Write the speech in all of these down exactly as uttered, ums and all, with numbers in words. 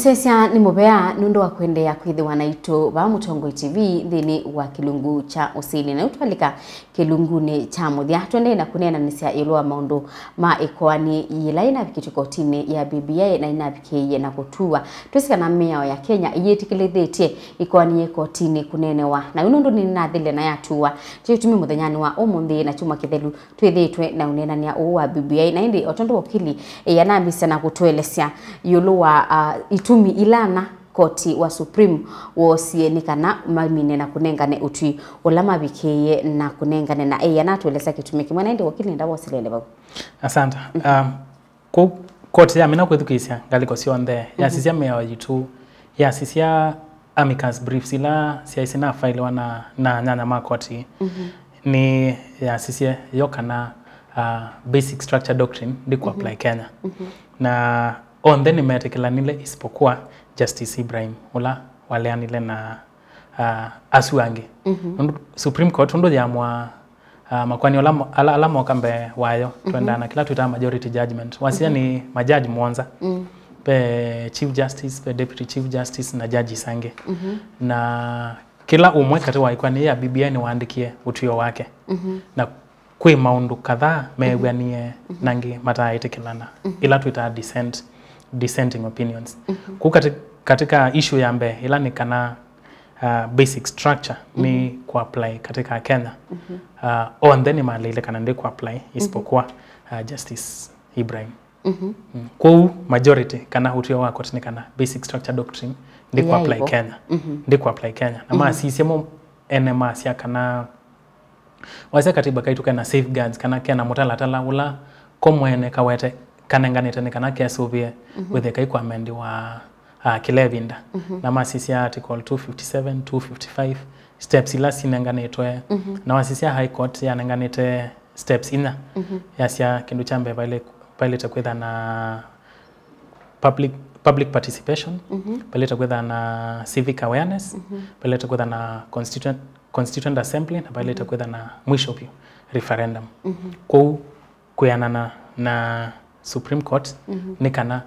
Sesya nĩ mũvea nũndũ wa kũendeea kwĩthĩwa naitũ vaa Mũtongoi T V nthĩnĩ wa kĩlungu kya ũsili. Na yu twalika kĩlungunĩ kya mũthya, tũendee na kũneenanĩsya ĩũlũ wa maũndũ ma ĩkoani yĩla yĩnavikĩtw'e kotinĩ ya B B I na yĩnavikĩie na kũtuwa. Twĩsĩ kana mĩao ya Kenya ĩyĩtĩkĩlĩthĩtye ĩkoani yĩ kotinĩ kũneenewa. Na yu nũndũ nĩnathile na yatuwa, kyo kĩtumi mũthenyanĩ wa ũmũnthĩ na kyumwa kĩthelu twĩthĩĩtwe na ũneenany'a ũũ wa B B I. Na ĩndĩ o tondũ wakili ĩanambĩsya na kũtũelesya ĩũlũ wa, ah, itumi ila ana koti wa Supreme woosie nĩ kana mamine na kũnengane ũtwi ũla mavikĩie na kũnengane, na ĩanatũelesya kĩtumi kĩmwe. Na ĩndĩ wakili, nĩenda wosilĩle vau. Asante. Um, kũ-, koti yamina kwĩthukĩĩsya ngalĩko syonthe, yasisya mĩao yitũ, yasisya amicus briefs ila syaĩ sinafailiwa na, na anyanya ma koti, nĩ yasisye yo kana, uh, basic structure doctrine ndĩkũ apply Kenya. Na onthe nĩmetĩkĩlanile isipokuwa Justice Ibrahim, ũla waleanile na, uh, asu angĩ. Nũndũ Supreme Court ũndũ yamũa, uh, makoani ala mo-, ala, ala moka mbee wayo, twendaa na kĩla twĩtaa majority judgment. Wasya nĩ majaji mũonza. Ve Chief Justice, ve Deputy Chief Justice na judges angĩ. Na kĩla ũmwe katĩ wa ikoani ya B B I nĩwaandĩkie ũtw'ĩo wake. Na kwĩ maũndũ kadhaa meew'anie na angĩ mataaĩtĩkĩlana, ila twĩtaa dissent, dissenting opinions. Kũu kati-, katika issue ya mbee, ila nĩ kana, uh, basic structure nĩ kũ apply katika Kenya, uh, onthe nĩmaleile kana ndĩkũ apply isipokuwa, uh, Justice Ibrahim. Mm. Kwoou majority kana ũtw'ĩo wa koti nĩ kana basic structure doctrine ndĩkũ apply Kenya. Ndĩkũ apply Kenya. Na masisye mo ene masya kana wasya katiba kaitũ kena safeguards kana kena mũtalatala ũla ko mwene kawete kanenganĩte nĩ kana kesũvĩe wĩthĩe kaikũ amendiwa, ah, kĩla ĩvinda. Na masisya article two fifty seven, two fifty five, steps ila sinenganĩtwe. Na wasisya High Court yanenganĩte steps inya. Yasya kĩndũ kya mbee vailĩ-, vailĩte kwĩtha na public, public participation, vailĩte kwĩtha na civic awareness, vailĩte kwĩtha na constituent, constituent assembly, na vailĩte kwĩtha na mwisho vyũ referendum. Kwoou kwĩanana na Supreme Court nĩ kana,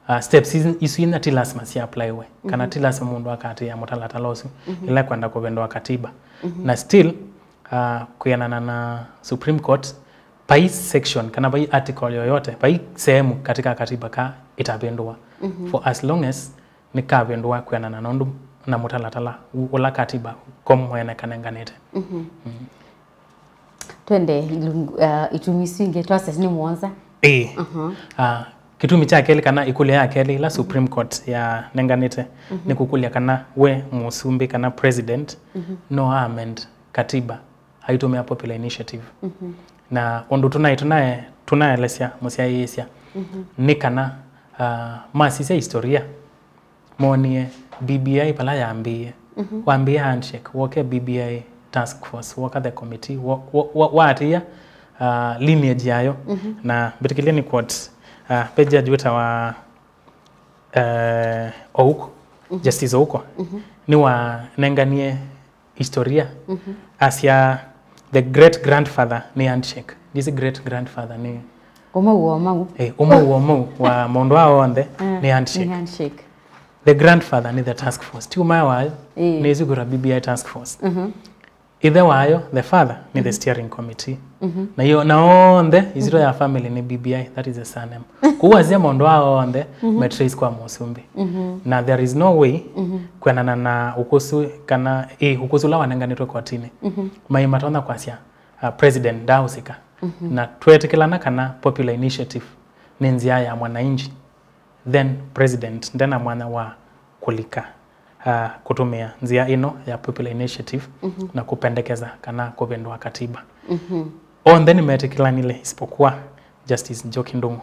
uh, steps isu, isu inya ti lasima si applywe, kana ti lasima mũndũ akatĩĩa mũtalatala ũsu ĩla kwenda kũvĩndũa katiba. Na still, uh, kwĩanana na Supreme Court, vai section kana vai article yoyote, vai sehemu katika katiba ka ĩtavĩndũa for as long as nĩkavĩndũa kwĩanana na ũndũ na mũtalatala u-, ũla katiba ko mwene kanenganĩte. Twende ilungu, uh, itumi isu ingĩ twasya nĩ mũonza. Ĩĩ. Ah, kĩtumi kya kelĩ kana ĩkũlyo ya kelĩ ĩla Supreme Court yanenganĩte nĩ kũkũlya kana we mũsumbĩ kana president no amend katiba aitũmĩa popular initiative. Na ũndũ tũnaĩ, tũnaĩ, tũnaelesya mũsyaĩĩsya nĩ kana, ah, masisya historia, moonie B B I vala yambĩĩe. Wambĩĩa handshake, woke B B I task force, woka the committee, wo-, wo-, wo-, waatĩĩa, uh, lineage yayo. Na mbĩtĩkĩlye nĩ quote, uh, ve judge wĩtawa, uh, Ouko, Justice Ouko, nĩwanenganie historia, asya the great grandfather nĩ handshake. Ndisi great grandfather nĩ ũmau wa ũmau. Eh, ũmau wa ũmau wa maũndũ aa onthe nĩ handshake. Nĩ handshake. The grandfather nĩ the task force. Ti ũmae wayo, nĩ ĩsu kwĩtwa B B I task force. Ĩthe wayo, the father, nĩ the steering committee. Na yo, na onthe, ĩsyĩtwa ya family nĩ B B I, that is the surname. Kwoou asya maũndũ aa onthe me trace kwa mũsumbĩ. Na there is no way, kwĩanana na ũkũsĩ kana, ĩ, ũkũsĩ ũla wanenganĩtwe kotinĩ, mai matonya kwasya, uh, president ndaausĩka. Na tweetĩkĩlana kana popular initiative nĩ nzĩa ya mwananchi, then president ndena mwanya wa kũlika, uh, kũtũmĩa nzĩa ĩno ya popular initiative na kũpendekeza kana kũvĩndũa katiba. Onthe nĩmetĩkĩlanile isipokuwa Justice Njoki Ndung'u,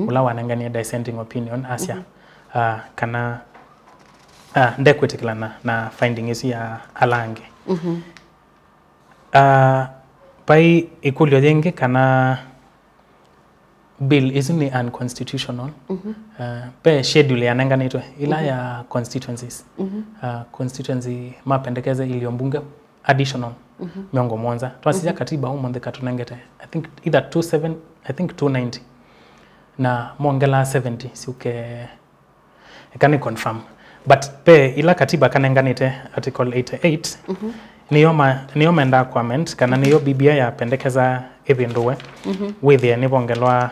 ũla wanenganie dissenting opinion, asya, uh, kana, uh, ndekwĩtĩkĩlana na finding ĩsu ya ala angĩ. Uh, vai ĩkũlyo yĩngĩ kana bill ĩsu nĩ unconstitutional. Uh, ve schedule yanenganĩtwe ĩla ya constituencies. Uh, constituency mapendekeze ilio mbunge additional mĩongo mũonza. Twasisya katiba ũmũnthĩ katũnengete, I think, either two seven, I think two ninety. Na mongelaa seventy syũke Eka nĩ confirm. But pe ila katiba kanenganĩte article eighty-eight, nĩyo ma-, nĩyo mendaa kuamend, kana nĩyo B B I yapendekeza ĩvĩndũwe, wĩthĩe nĩvongelwa,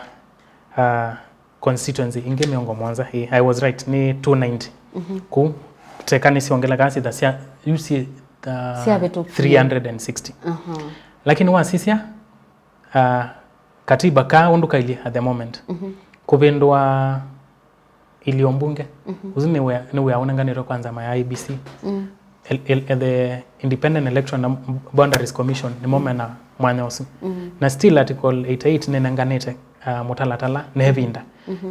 uh, constituency ingĩ mĩongo mũonza. Ĩĩ, I was right, nĩ two ninety. Kũu teka nĩsyongelekaa syĩtha sya, yu syĩ, uh, Syavĩtũkie. Three hundred and sixty. Lakini wasisya, uh, katiba kaa ũndũ kailyĩ at the moment, kũvĩndũa ilio mbunge. Ũsu nĩ wĩa, nĩ wĩa ũnenganĩtwe kwa nzama ya I E B C. El-, el-, the Independent Election and Boundaries Commission nĩmo mena mwanya ũsu. Na still article eighty-eight nĩnenganĩte, uh, mũtalatala na ĩvinda.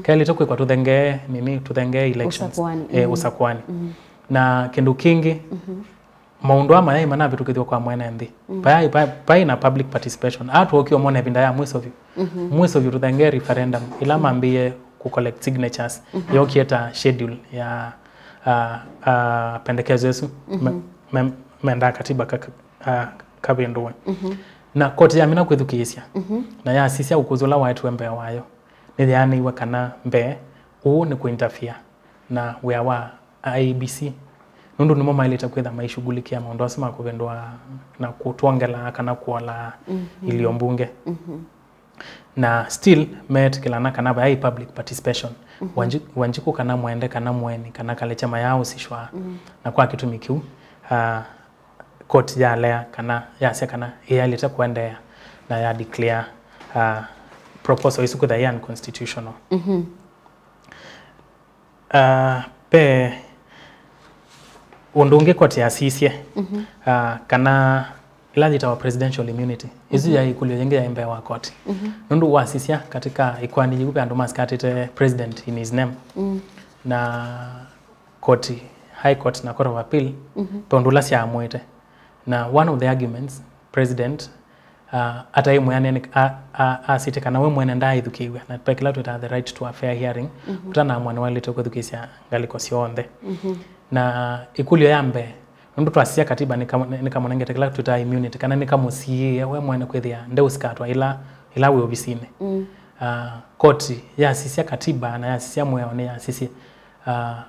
Kaĩlĩte kwĩkwa tũthengee nini, tũthengee elections. Ũsakuani. Eh, ũsakuani. Na kĩndũ kĩngĩ, maũndũ aa mayaĩ manavĩtũkĩthw'a kwa mwene nthĩ. Payaĩ, pa-, paĩ na public participation. Aa twokie ũmona ĩvinda ya mwĩso vyũ. Mwĩso vyũ tũthengee referendum, ĩla mambĩĩe kũ collect signatures, yookie ta schedule ya, ah, ah, pendekezo ĩsu. Me-, me-, mendaa katiba ka-, ka-, ah, kavĩndũwe. Na koti yamina kwĩthukĩĩsya, na yasisya ũkũsĩ ũla waetwe mbee wayo, nĩyeanĩiwe kana mbee ũũ nĩ kũ interfere na wĩa wa I E B C, nũndũ nĩmo maĩlĩte kwĩtha maishughulikia maũndũ asu ma kũvĩndũa na kũtwongela kana kũola ilio mbunge. Na still meetĩkĩlana kana vayaĩ public participation. Wanji-, Wanjikũ kana Mwende kana Mũeni kana Kalekye mayaaũsishwa. Na kwa kĩtumi kĩu, ah, court yalea kana yasya kana ĩyaĩlĩte kũendeea na ya declare, ah, proposal ĩsu kwĩtha ĩ unconstitutional. Ah, ve ũndũ ũngĩ koti yasisye, ah, kana ĩla yĩtawa presidential immunity. Ĩsu yaĩ ĩkũlyo yĩngĩ yaĩ mbee wa koti. Nũndũ wasisya katika ĩkoani yĩu ve andũ masikatĩte president in his name. Na koti, High Court na Court of Appeal, ve ũndũ ũla syaamũĩte. Na one of the arguments, president, ah, ataĩ mwĩanĩe nĩ, a-, a-, asĩtye kana we mwene ndaaĩthukĩĩw'a, na ve kĩla twĩtaa the right to a fair hearing, ũtanaamũa nĩwaĩlĩte kwĩthukĩĩsya ngalĩko syonthe. Na ĩkũlyo ya mbee, nũndũ twasisya katiba nĩka-, nĩ-, nĩkamũnengete kĩla twĩtaa immunity, kana nĩkamũsiĩĩe we mwene kwĩthĩa ndeũsikatwa ĩla, ĩla wĩ ovisinĩ. Ah, koti yasisya katiba na yasisya mwĩao nĩyasisye, ah,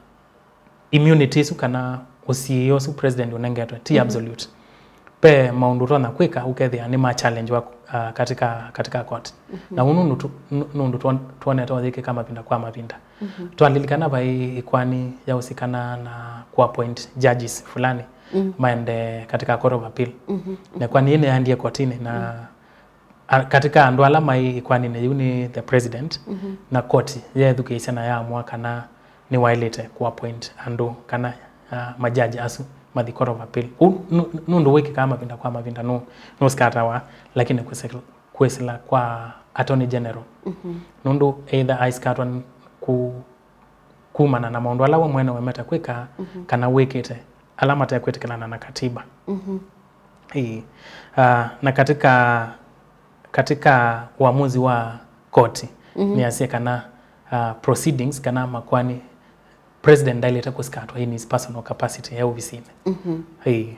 immunity ĩsu kana ũsiĩĩo ũsu president ũnengetwe ti absolute. Ve maũndũ ũtonya kwĩka ũkethĩa nĩ ma challenge wa, uh, katika, katika court. Na ũu nũndũ tu-, nũ-, nũndũ twon-, twonete ũyĩkĩka mavinda kwa mavinda. Twalilikana vai ĩkoani yaũsikana na ku appoint judges fulani maende katika Court of Appeal. Na ĩkoani yĩĩ nĩyaendie kotinĩ na A-, katika andũ ala maĩ ĩkoaninĩ yĩu nĩ the president, na koti yeethukĩĩsya na yaamũa kana nĩwaĩlĩte kũ appoint andũ kana, ah, majaji asu mathi Court of Appeal. Ũu nũ-, nũndũ wĩkĩkaa mavinda kwa mavinda nũ-, nũsikatawa, lakini kwĩsĩ-, kwĩsĩla kwa Attorney General. Nũndũ either aisikatwa n-, ku-, kumana na maũndũ ala we mwene wemete kwĩka, kana wĩkĩte ala matekwĩtĩkĩlana na katiba. Ĩĩ. Ah, na katika, katika uamuzi wa koti, nĩyasya kana, ah, proceedings kana makoani, president ndaĩlĩte kũsikatwa in his personal capacity e ovisinĩ. Ĩĩ.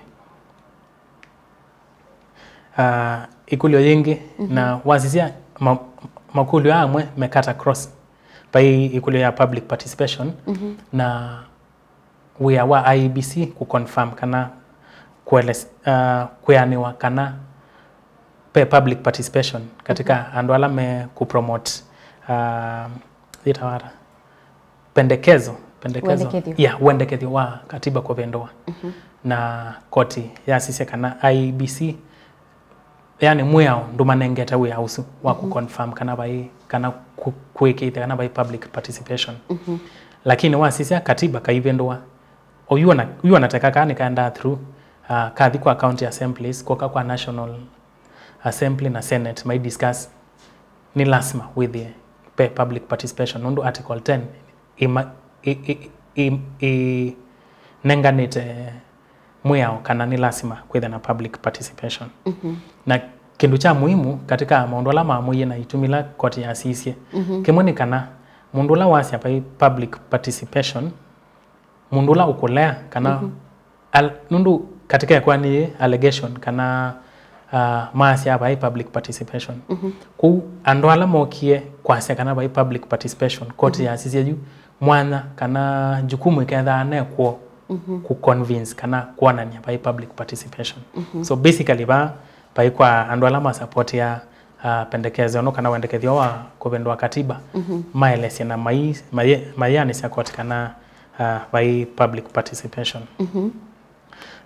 Ah, ĩkũlyo yĩngĩ, na wasisya ma-, makũlyo amwe me cut across. Vai ĩkũlyo ya public participation, na wĩa wa I E B C kũ confirm kana kũeles-, ah, kwĩanĩwa kana ve public participation katika andũ ala me kũ promote, ah, yĩtawa ata? Pendekezo, pendekezo. Wendekethyo. Yeah, wendekethyo wa katiba kũvĩndũwa. Na koti yasisya kana I E B C yani mwĩao ndũmanengete wĩa ũsu wa kũ confirm kana vai, kana kũ-, kũĩkĩĩthya kana vai public participation. Lakini wasisya katiba kaivĩndũwa, o yu ona, yu ona teka kaa nĩkaendaa through, ah, kathi kwa county assemblies, koka kwa National Assembly na Senate mai discuss, nĩ lasima wĩthĩe ve public participation, nũndũ Article ten ĩma-, ĩ-, ĩ-, ĩ-, ĩ-, ĩnenganĩte mwĩao kana nĩ lasima kwĩthĩa na public participation. Na kĩndũ kya muhimu katika maũndũ ala maamũie na itumi ila koti yasisye, kĩmwe nĩ kana mũndũ ũla wasya vai public participation, mũndũ ũla ũkũlea kana al-, nũndũ katika ĩkoani yĩĩ allegation kana, ah, maasya vai public participation. Kwoou andũ ala mokie kwasya kana vai public participation, koti yasisye yu mwanya kana jukumu ĩkethaa nekw'o ku convince kana kwonany'a vai public participation. So basically va vai kwa andũ ala ma support ya uh, pendekezo no kana wendekethyo wa kũvĩndũa katiba maelesye na mai- maye- mayanĩsya koti kana uh, vai public participation.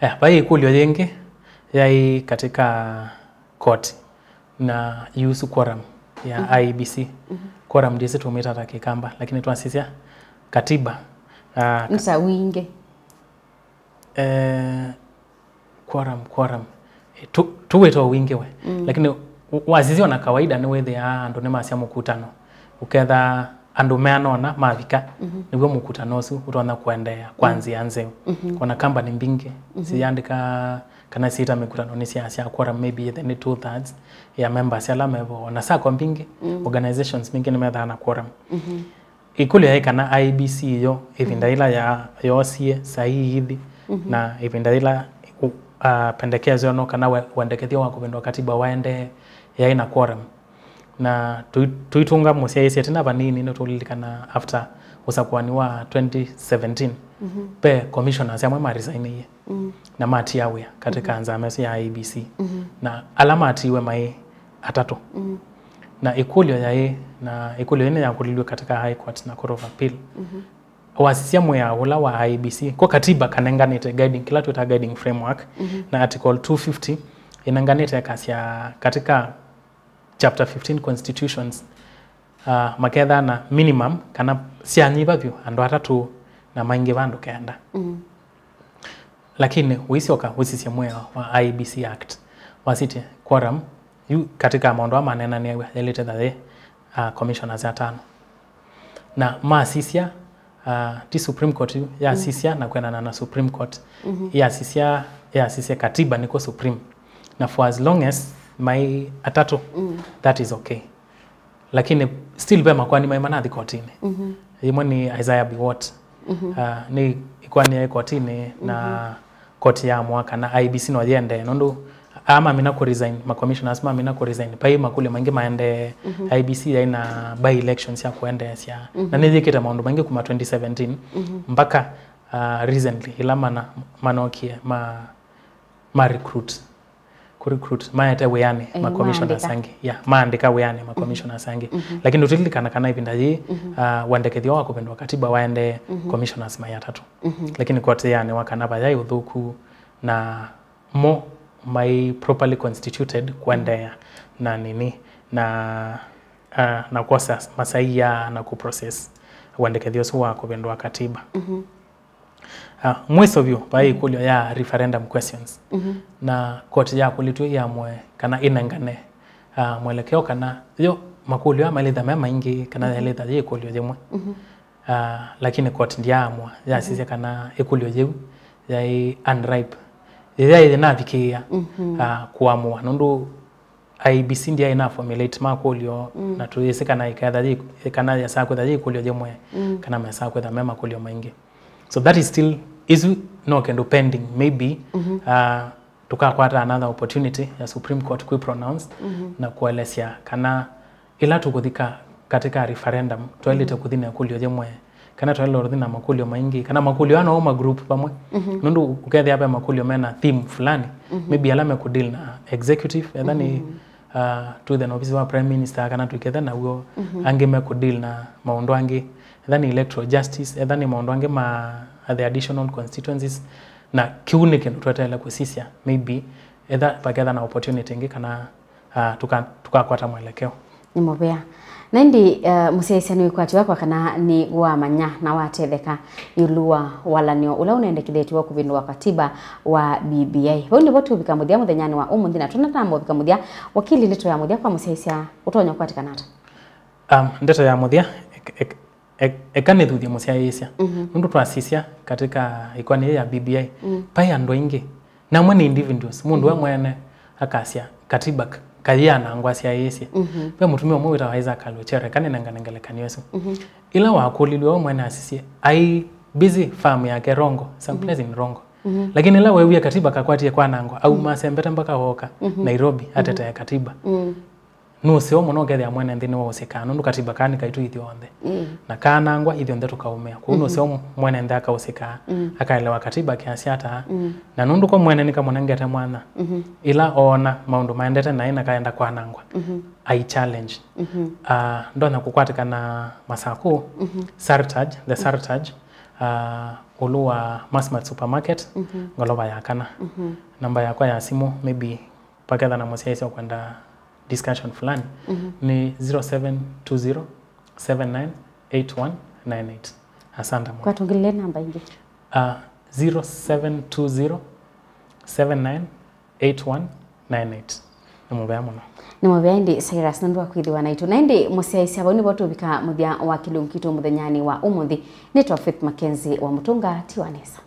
Eh, vai ĩkũlyo yĩngĩ yaĩ katika koti na yusu quorum ya I E B C. Quorum ndĩsĩ tũmĩta ta Kĩkamba, lakini twasisya katiba uh, nĩ ta wingĩ. Eh, quorum, quorum. Eh, tu- tũwĩta o wingĩ we. Lakini u- wasisya ona kawaida nĩwĩthĩaa andũ nĩmasya mũkutano. Ũketha andũ meana ũna mavika, nĩw'o mũkutano ũsu ũtonya kũendeea kwa nzĩa nzeo. Ona kambani mbingĩ siyandĩka kana syĩta mĩkutano nĩ sya sya quorum, maybe ĩthe nĩ two thirds ya members ala mevo. Ona sacco mbingĩ, organizations mbingĩ nĩmethaa na quorum. Ĩkũlyo yaĩ kana I E B C yo ĩvinda yĩla ya- yoosie sahihi ithi na ĩvinda yĩla uh, pendekezo no kana we- wendekethyo wa kũvĩndũa katiba waendee yaĩ na quorum. Na tũi- tũitũnga mũsyaĩĩsya tena vanini nĩtũlilikana after ũsakũani wa twenty seventeen, ve commissioners amwe ma resignĩie na matia wĩa katika nzama ĩsu ya I E B C. Na ala matiiwe maĩ atatũ. Na ĩkũlyo yaĩ, na ĩkũlyo ĩno yakũlilw'e katika High Court na Court of Appeal. Wasisya mwĩao ũla wa I E B C, ko katiba kanenganĩte guiding, kĩla twĩta guiding framework, na article two fifty ĩnenganĩte ĩkasya katika chapter fifteen constitutions, uh, makethaa na minimum kana syanyiva vyũ andũ atatũ na maingĩva andũ kenda. Lakini ũisyoka ũsisye mwĩao wa I E B C Act, wasitye quorum yu katika maũndũ aa maneenanĩaw'a yaĩlĩte thaĩ uh, commissioners atano. Na masisya uh, ti Supreme Court yu yasisya na kwendana na Supreme Court yasisya yasisya katiba nĩko supreme, na for as long as mai atatũ, that is okay. Lakini still ve makoani mai manathi kotinĩ. Yĩmwe nĩ Isaiah Biwott. Uh, nĩ ĩkoani yaĩ kotinĩ na koti yaamũa kana I E B C no yĩendee nũndũ aa mamina kũ resign, ma commissioners mamina kũ resign, vai makũlyo maingĩ maendee. I E B C yaĩ na by elections sya kũendeesya na nĩyĩkĩte maũndũ maingĩ kuma twenty seventeen mpaka uh, recently ĩla mana manokie ma ma recruit, kũ recruit maete wĩanĩ ma commissioners angĩ. Yeah, maandĩka wĩanĩ ma commissioners angĩ. Lakini ũtililikana kana ĩvinda yĩĩ uh, wendekethyo wa kũvĩndũa katiba waendee commissioners mai atatũ. Lakini koti yaanĩwa kana vayaĩ ũthũku na mo mai properly constituted kũendeea na nini na uh, na kwosa masaia na kũ process wendekethyo ũsu wa kũvĩndũa katiba. Uh, mwiso vyũ vai ĩkũlyo ya referendum questions. Na koti yakũlĩtw'e yamũe kana ĩnengane uh, mwelekeo kana yo makũlyo aa mailĩtha me maingĩ kana yaĩlĩtha yĩ ĩkũlyo yĩmwe. Uh, lakini koti ndyaamũa, yasisya kana ĩkũlyo yĩu yaĩ unripe, yaĩ yĩnavikĩĩa uh, kũamũa nũndũ I E B C ndyaĩ na formulate makũlyo na tũyĩsĩ kana ĩketha yĩ- kana yesaa kwĩtha yĩ ĩkũlyo yĩmwe kana mesaa kwĩtha me makũlyo maingĩ. So that is still, isu no kĩndũ pending, maybe uh, tũkakwata another opportunity ya Supreme Court kwĩ pronounced na kũelesya kana ĩla tũkũthi ka- katika referendum twaĩlĩte kũthi na ĩkũlyo yĩmwe kana twaĩlĩte kũthi na makũlyo maingĩ kana makũlyo aa no ma group vamwe. Nũndũ ũkethĩa ve makũlyo mena theme fulani, maybe ala mekũdeal na executive, etha nĩ uh, twĩthe na ovisi wa prime minister kana twĩkethe naw'o. Angĩ mekũdeal na maũndũ angĩ, etha nĩ electoral justice, etha nĩ maũndũ angĩ ma the additional constituencies. Na kĩu nĩ kĩndũ tweteele kũsisya, maybe etha vaketha na opportunity ĩngĩ kana uh, tũka- tũkakwata mwelekeo. Nĩ mũvea. Na ĩndĩ uh, mũsyaĩĩsya nĩwĩkwatĩwa kwa kana nĩ wamanya na watetheka ĩũlũ wa walany'o ũla ũnendekethetw'e wa kũvĩndũa katiba wa B B I. Vau nĩvo tũvika mũthya mũthenyanĩ wa ũmũnthĩ, na tũnatamba ũvika mũthya, wakili, ndeto ya mũthya kwa mũsyaĩĩsya ũtonya kũkwatĩkana ata? Um, ndeto ya mũthya ek- ek- ek- eka nĩthuthye mũsyaĩĩsya. Nũndũ twasisya katika ĩkoani yĩĩ ya B B I, vai andũ aingĩ na amwe nĩ individuals, mũndũ we mwene akasya katiba k- kayĩanangwa asyaĩĩsye. Ve mũtumĩa ũmwe wĩtawa Isaac Aluchere, kanĩnengane ngelekany'o ĩsu. Ĩla wakũlilw'e we mwene asisye, aĩ busy farm yake Rongo, someplace in Rongo. Lakini ĩla weewie katiba kakwatie kwanangwa, auma asembete mpaka ooka Nairobi atetee katiba. Nũseo mũno ũkethĩa mwene nthĩ nĩwaũsĩkaa, nũndũ katiba kaa nĩ kaitũ ithyonthe. Mm. Na kaanangwa, ithyonthe tũkaũmĩa. Kwoou nũseo mwene nthĩ akaũsĩkaa, mm, akaelewa katiba kĩasya ata. Mm. Na nũndũ ko mwene nĩkamũnengete mwanya, mm-hmm, ĩla oona maũndũ maendete naĩ na kaenda kwanangwa, mm-hmm, ai challenge. Mm-hmm. Ah, ndonya kũkwatĩkana Masakũ, mm-hmm, Sartaj, the Sartaj, ah, ũlũ wa Masmat Supermarket, mm-hmm, ngolova ya kana. Mm-hmm. Namba yakwa ya simũ, maybe paketha na mũsyaĩĩsya ũkwenda discussion fulani, mhm, nĩ zero seven two zero seven nine eight one nine eight. Asante mũno. Kwatũngĩlĩle namba ĩngĩ? Uh, zero seven two zero seven nine eight one nine eight. Nĩ mũvea mũno. Nĩ mũvea ĩndĩ Cyrus nũndũ wa kwĩthĩwa naitũ. Na ĩndĩ mũsyaĩĩsya, vau nĩvo tũvika mũthya wa kĩlungu kitũ mũthenyanĩ wa ũmũnthĩ. Nĩtwa Faith Mackenzie wa Mũtũnga, tiwa nesa.